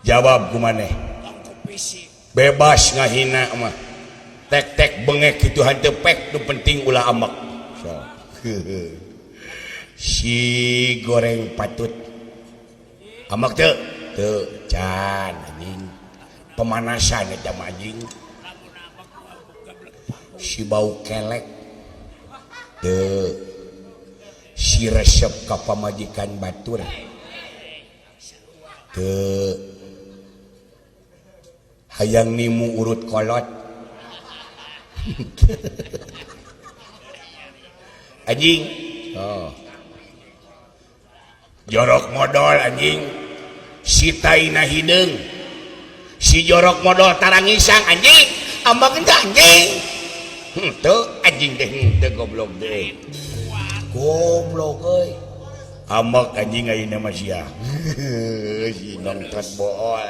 Jawab ku maneh. Bebas ngahina mah. Tek-tek bengek kitu henteu pek, nu penting ulah ambek. So. Si goreng patut. Ambek teu? Teu, can anjing. Pemanasan eta mah anjing. Si bau kelek. Teu. Si resep ka pamajikan batur. Teu. Hayang nimu urut kolot. Anjing. Oh. Jorok modol anjing. Si taina hideung. Si jorok modol tarangisang anjing. Ambak ente anjing. Henteu anjing teh henteu goblok deui. Goblok euy. Ambak anjing ayeuna mah sia. Si nongtot bool.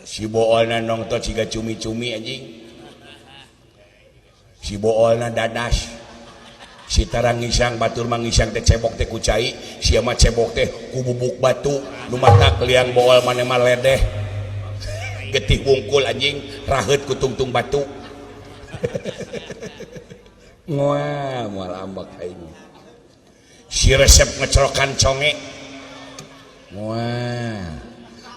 Si boolna nongtot siga cumi-cumi anjing. Si boolna dadas. Si tarangisang batur mangisang teh cebok teh ku cai, sia mah cebok teh ku bubuk batu, nu matak liang bool maneh mah ledeh. Getih wungkul anjing, raheut ku tungtung batu. Wah, moal ambek aing. Si resep ngecerokan conge. Wah.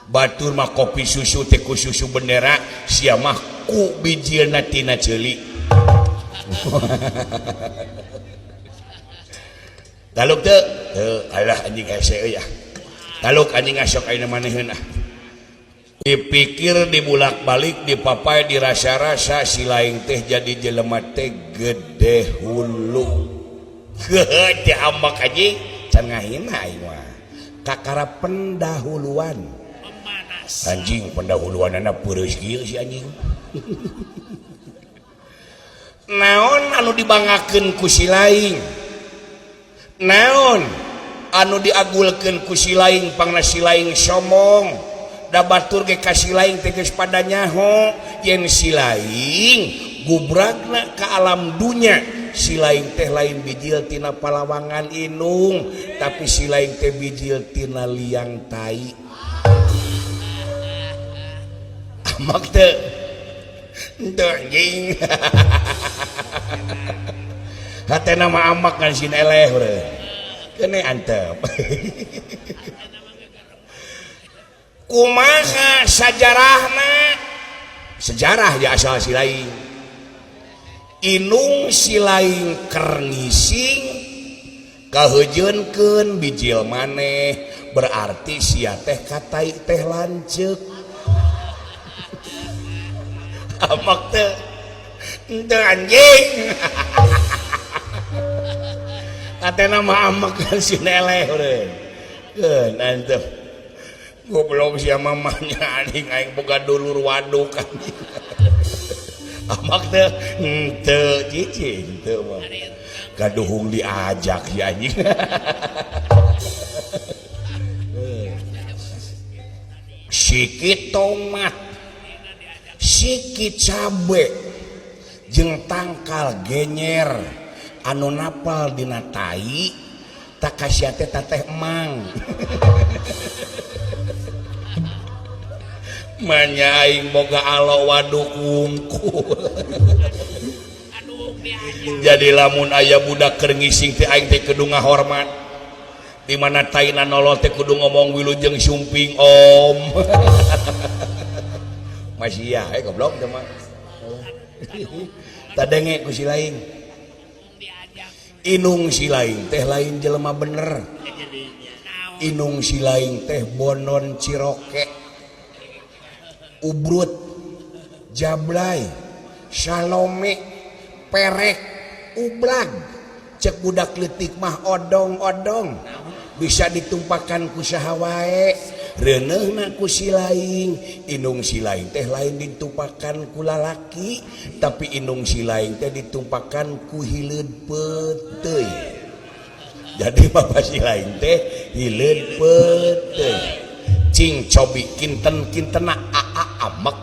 Batur mah kopi susu teh ku susu bendera, sia mah ku bijilna tina ceuli. Taluk teu? Teu, alah anjing hese euy ah. Taluk anjing asok ayeuna maneheun ah. Dipikir dibulak-balik dipapai dirasa-rasa si lain teh jadi jelema teh gede hulu. Heuh, teh ambek anjing can ngahina aing mah. Kakara pendahuluan. Anjing pendahuluanana peureus kieu si anjing. Naon anu dibanggakeun ku si lain? Naon anu diagulkeun ku si lain pangna si lain sombong? Da batur ge ka si lain teh geus pada nyaho yen si lain gubragna ka alam dunya. Si lain teh lain bijil tina palawangan inung, tapi si lain teh bijil tina liang tai. Amak teu? Henteu anjing. Hatena mah amak ngan sin eleh urang. Keune antep. Kumaha sajarahna? Sejarah ya asal si lain. Inung si lain keur ngising kaheujeunkeun bijil maneh, berarti sia teh katai teh lanceuk. Amak teu? Henteu anjing. Hatena mah amak kan sin eleh urang. Keun antep. Goblok sia mamanya anjing aing boga dulur waduk anjing. Amak teu? Henteu cicing teu mah. Gaduhung diajak si anjing. Sikit tomat, sikit cabe, jeung tangkal genyer anu napal dina tai tak kasia teh teteh emang. Manya aing boga alo waduk wungkul. Jadi lamun aya budak keur ngising teh aing teh kudu ngahormat. Di mana taina nolol teh kudu ngomong wilujeng sumping om. Masih ya, goblok teh mah. Tadenge ku si lain. Inung si lain teh lain jelema bener. Inung si lain teh bonon ciroke. Ubrut, jablay, salome, perek, ublag. Cek budak leutik mah odong-odong. Bisa ditumpakan ku saha wae. Reuneuhna ku si lain. Inung si lain teh lain ditumpakan ku lalaki, tapi inung si lain teh ditumpakan ku hileud peuteuy. Jadi bapak si lain teh hileud peuteuy. Cing cobi kinten-kintena aa amek.